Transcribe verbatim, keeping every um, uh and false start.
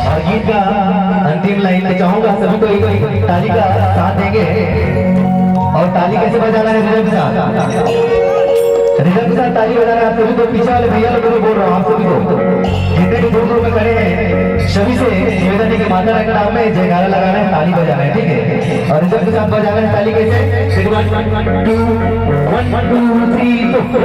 और गीत का अंतिम लाइन में चाहूंगा सभी को एक ताली का साथ देंगे। और ताली कैसे बजाना है रिदम के साथ? रिदम के साथ ताली बजाना है। आप सभी को, पीछे वाले भैया लोगों को बोल रहा हूँ, आप सभी को, जितने भी दूर दूर में खड़े हैं, सभी से निवेदन है कि माता रानी के नाम में जयकारा लगाना है, ताली बजाना है, ठीक है? और रिदम के साथ बजाना है ताली। कैसे? One, two, one, two, three, four।